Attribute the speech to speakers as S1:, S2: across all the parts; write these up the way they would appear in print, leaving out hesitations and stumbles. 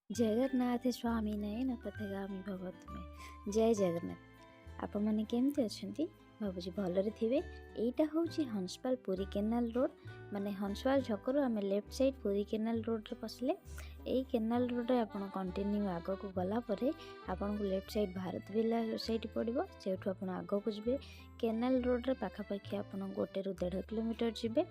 S1: ଜଗନ୍ନାଥ ସ୍ୱାମୀ ନୟନ ପଥଗାମୀ ଭବତୁମେ। ଜୟ ଜଗନ୍ନାଥ। ଆପଣମାନେ କେମିତି ଅଛନ୍ତି? ଭାବୁଛି ଭଲରେ ଥିବେ। ଏଇଟା ହେଉଛି ହଂସପାଲ ପୁରୀ କେନାଲ ରୋଡ଼। ମାନେ ହଂସପାଲ ଛକରୁ ଆମେ ଲେଫ୍ଟ ସାଇଡ଼୍ ପୁରୀ କେନାଲ ରୋଡ଼ରେ ପଶିଲେ, ଏଇ କେନାଲ ରୋଡ଼ରେ ଆପଣ କଣ୍ଟିନ୍ୟୁ ଆଗକୁ ଗଲା ପରେ ଆପଣଙ୍କୁ left side Bharat Birla society ପଡ଼ିବ। ସେଇଠୁ ଆପଣ ଆଗକୁ ଯିବେ। କେନାଲ ରୋଡ଼ରେ ପାଖାପାଖି ଆପଣ 1ରୁ 1.5 କିଲୋମିଟର ଯିବେ।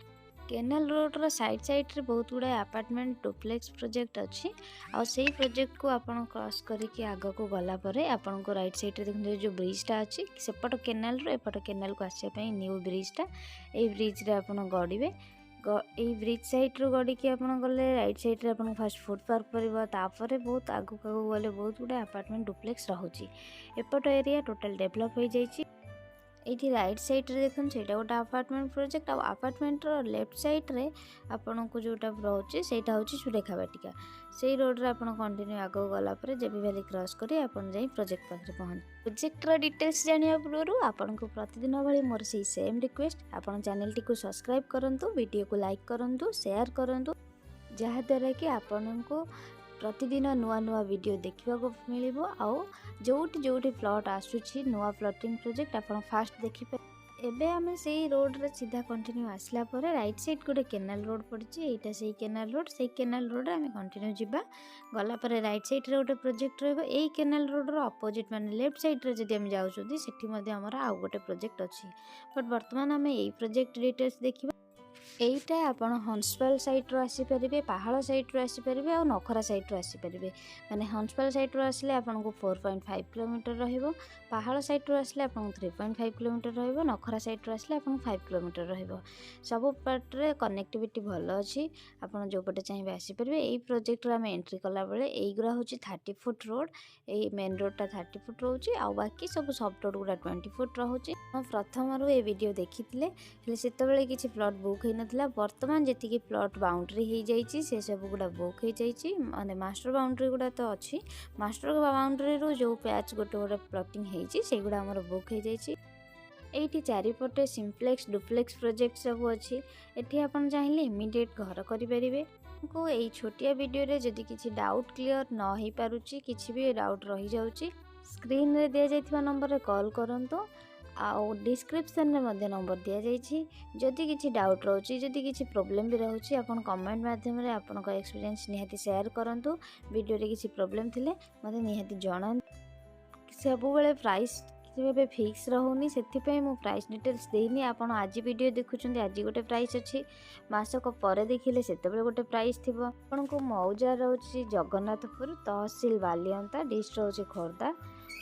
S1: କେନାଲ ରୋଡ଼ର ସାଇଡ଼୍ ସାଇଡ଼୍ରେ ବହୁତ ଗୁଡ଼ାଏ ଆପାର୍ଟମେଣ୍ଟ, ଡୁପ୍ଲେକ୍ସ ପ୍ରୋଜେକ୍ଟ ଅଛି। ଆଉ ସେଇ ପ୍ରୋଜେକ୍ଟକୁ ଆପଣ କ୍ରସ୍ କରିକି ଆଗକୁ ଗଲା ପରେ ଆପଣଙ୍କୁ ରାଇଟ୍ ସାଇଡ଼୍ରେ ଦେଖନ୍ତୁ, ଯେଉଁ ବ୍ରିଜଟା ଅଛି, ସେପଟ କେନାଲରୁ ଏପଟ କେନାଲକୁ ଆସିବା ପାଇଁ ନ୍ୟୁ ବ୍ରିଜଟା। ଏଇ ବ୍ରିଜରେ ଆପଣ ଗଡ଼ିବେ। ଏଇ ବ୍ରିଜ୍ ସାଇଡ଼୍ରୁ ଗଡ଼ିକି ଆପଣ ଗଲେ ରାଇଟ୍ ସାଇଡ଼୍ରେ ଆପଣଙ୍କୁ ଫାଷ୍ଟ ଫୁଡ଼ ପାର୍କ ପଡ଼ିବ। ତାପରେ ବହୁତ ଆଗକୁ ଆଗକୁ ଗଲେ ବହୁତ ଗୁଡ଼ାଏ ଆପାର୍ଟମେଣ୍ଟ, ଡୁପ୍ଲେକ୍ସ ରହୁଛି। ଏପଟ ଏରିଆ ଟୋଟାଲ୍ ଡେଭଲପ୍ ହୋଇଯାଇଛି। ଏଇଠି ରାଇଟ୍ ସାଇଡ଼୍ରେ ଦେଖନ୍ତୁ, ସେଇଟା ଗୋଟେ ଆପାର୍ଟମେଣ୍ଟ ପ୍ରୋଜେକ୍ଟ। ଆଉ ଆପାର୍ଟମେଣ୍ଟର ଲେଫ୍ଟ ସାଇଡ଼୍ରେ ଆପଣଙ୍କୁ ଯେଉଁଟା ରହୁଛି, ସେଇଟା ହେଉଛି ସୁରେଖା ବାଟିକା। ସେଇ ରୋଡ଼ରେ ଆପଣ କଣ୍ଟିନ୍ୟୁ ଆଗକୁ ଗଲା ପରେ ଜେବି ଭ୍ୟାଲି କ୍ରସ୍ କରି ଆପଣ ଯାଇ ପ୍ରୋଜେକ୍ଟ ପାଖରେ ପହଞ୍ଚ। ପ୍ରୋଜେକ୍ଟର ଡିଟେଲ୍ସ ଜାଣିବା ପୂର୍ବରୁ ଆପଣଙ୍କୁ ପ୍ରତିଦିନ ଭଳି ମୋର ସେଇ ସେମ୍ ରିକ୍ୱେଷ୍ଟ, ଆପଣ ଚ୍ୟାନେଲଟିକୁ ସବସ୍କ୍ରାଇବ୍ କରନ୍ତୁ, ଭିଡ଼ିଓକୁ ଲାଇକ୍ କରନ୍ତୁ, ସେୟାର କରନ୍ତୁ, ଯାହାଦ୍ୱାରା କି ଆପଣଙ୍କୁ ପ୍ରତିଦିନ ନୂଆ ନୂଆ ଭିଡ଼ିଓ ଦେଖିବାକୁ ମିଳିବ। ଆଉ ଯେଉଁଠି ଯେଉଁଠି ପ୍ଲଟ୍ ଆସୁଛି, ନୂଆ ପ୍ଲଟିଂ ପ୍ରୋଜେକ୍ଟ, ଆପଣ ଫାଷ୍ଟ ଦେଖିପାରିବେ। ଏବେ ଆମେ ସେଇ ରୋଡ଼ରେ ସିଧା କଣ୍ଟିନ୍ୟୁ ଆସିଲା ପରେ ରାଇଟ୍ ସାଇଡ଼୍ ଗୋଟେ କେନାଲ ରୋଡ଼ ପଡ଼ିଛି। ଏଇଟା ସେଇ କେନାଲ ରୋଡ଼। ସେଇ କେନାଲ ରୋଡ଼ରେ ଆମେ କଣ୍ଟିନ୍ୟୁ ଯିବା। ଗଲା ପରେ ରାଇଟ୍ ସାଇଡ଼୍ରେ ଗୋଟେ ପ୍ରୋଜେକ୍ଟ ରହିବ। ଏଇ କେନାଲ ରୋଡ଼ର ଅପୋଜିଟ୍, ମାନେ ଲେଫ୍ଟ ସାଇଡ଼୍ରେ ଯଦି ଆମେ ଯାଉଛନ୍ତି, ସେଠି ମଧ୍ୟ ଆମର ଆଉ ଗୋଟେ ପ୍ରୋଜେକ୍ଟ ଅଛି। ବଟ୍ ବର୍ତ୍ତମାନ ଆମେ ଏଇ ପ୍ରୋଜେକ୍ଟ ଡିଟେଲ୍ସ ଦେଖିବା। ଏଇଟା ଆପଣ ହଂସପାଲ ସାଇଡ଼୍ରୁ ଆସିପାରିବେ, ପାହାଳ ସାଇଡ଼୍ରୁ ଆସିପାରିବେ ଆଉ ନଖରା ସାଇଡ଼୍ରୁ ଆସିପାରିବେ। ମାନେ ହଂସପାଲ ସାଇଡ଼୍ରୁ ଆସିଲେ ଆପଣଙ୍କୁ 4.5 କିଲୋମିଟର ରହିବ, ପାହାଳ ସାଇଡ଼୍ରୁ ଆସିଲେ ଆପଣଙ୍କୁ 3.5 କିଲୋମିଟର ରହିବ, ନଖରା ସାଇଡ଼୍ରୁ ଆସିଲେ ଆପଣଙ୍କୁ 5 କିଲୋମିଟର ରହିବ। ସବୁ ପାର୍ଟରେ କନେକ୍ଟିଭିଟି ଭଲ ଅଛି। ଆପଣ ଯେଉଁପଟେ ଚାହିଁବେ ଆସିପାରିବେ। ଏଇ ପ୍ରୋଜେକ୍ଟରେ ଆମେ ଏଣ୍ଟ୍ରି କଲାବେଳେ ଏଇଗୁଡ଼ା ହେଉଛି 30 ଫୁଟ ରୋଡ଼। ଏଇ ମେନ୍ ରୋଡ଼ଟା 30 ଫୁଟ ରହୁଛି ଆଉ ବାକି ସବୁ ସବ୍ ରୋଡ଼ ଗୁଡ଼ା 20 ଫୁଟ ରହୁଛି। ଆପଣ ପ୍ରଥମରୁ ଏ ଭିଡ଼ିଓ ଦେଖିଥିଲେ, ହେଲେ ସେତେବେଳେ କିଛି ପ୍ଲଟ୍ ବୁକ୍ ହେଇନଥିଲା। ବର୍ତ୍ତମାନ ଯେତିକି ପ୍ଲଟ୍ ବାଉଣ୍ଡ୍ରି ହେଇଯାଇଛି, ସେ ସବୁ ଗୁଡ଼ା ବୁକ୍ ହେଇଯାଇଛି। ମାନେ ମାଷ୍ଟର ବାଉଣ୍ଡ୍ରି ଗୁଡ଼ା ତ ଅଛି। ମାଷ୍ଟର ବାଉଣ୍ଡ୍ରିରୁ ଯେଉଁ ପ୍ୟାଚ୍ ଗୋଟେ ଗୋଟେ ପ୍ଲଟିଂ ହେଇଛି, ସେଇଗୁଡ଼ା ଆମର ବୁକ୍ ହେଇଯାଇଛି। ଏଇଠି ଚାରିପଟେ ସିମ୍ପ୍ଲେକ୍ସ, ଡୁପ୍ଲେକ୍ସ ପ୍ରୋଜେକ୍ଟ ସବୁ ଅଛି। ଏଠି ଆପଣ ଚାହିଁଲେ ଇମିଡ଼ିଏଟ୍ ଘର କରିପାରିବେ। ଆପଣଙ୍କୁ ଏଇ ଛୋଟିଆ ଭିଡ଼ିଓରେ ଯଦି କିଛି ଡାଉଟ୍ କ୍ଲିଅର୍ ନ ହେଇପାରୁଛି, କିଛି ବି ଡାଉଟ୍ ରହିଯାଉଛି, ସ୍କ୍ରିନ୍ରେ ଦିଆଯାଇଥିବା ନମ୍ବରରେ କଲ୍ କରନ୍ତୁ। ଆଉ ଡିସ୍କ୍ରିପ୍ସନ୍ରେ ମଧ୍ୟ ନମ୍ବର ଦିଆଯାଇଛି। ଯଦି କିଛି ଡାଉଟ୍ ରହୁଛି, ଯଦି କିଛି ପ୍ରୋବ୍ଲେମ୍ ବି ରହୁଛି, ଆପଣ କମେଣ୍ଟ ମାଧ୍ୟମରେ ଆପଣଙ୍କ ଏକ୍ସପିରିଏନ୍ସ ନିହାତି ସେୟାର କରନ୍ତୁ। ଭିଡ଼ିଓରେ କିଛି ପ୍ରୋବ୍ଲେମ୍ ଥିଲେ ମୋତେ ନିହାତି ଜଣାନ୍ତୁ। ସବୁବେଳେ ପ୍ରାଇସ୍ ଏବେ ଫିକ୍ସ ରହୁନି, ସେଥିପାଇଁ ମୁଁ ପ୍ରାଇସ୍ ଡିଟେଲ୍ସ ଦେଇନି। ଆପଣ ଆଜି ଭିଡ଼ିଓ ଦେଖୁଛନ୍ତି, ଆଜି ଗୋଟେ ପ୍ରାଇସ୍ ଅଛି, ମାସକ ପରେ ଦେଖିଲେ ସେତେବେଳେ ଗୋଟେ ପ୍ରାଇସ୍ ଥିବ। ଆପଣଙ୍କୁ ମୌଜା ରହୁଛି ଜଗନ୍ନାଥପୁର, ତହସିଲ ବାଲିଅନ୍ତା, ଡିଷ୍ଟ୍ରିକ୍ଟ ରହୁଛି ଖୋର୍ଦ୍ଧା,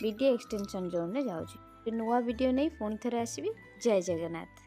S1: ବିଡିଏ ଏକ୍ସଟେନସନ୍ ଜୋନ୍ରେ ଯାଉଛି। ନୂଆ ଭିଡ଼ିଓ ନେଇ ପୁଣି ଥରେ ଆସିବି। ଜୟ ଜଗନ୍ନାଥ।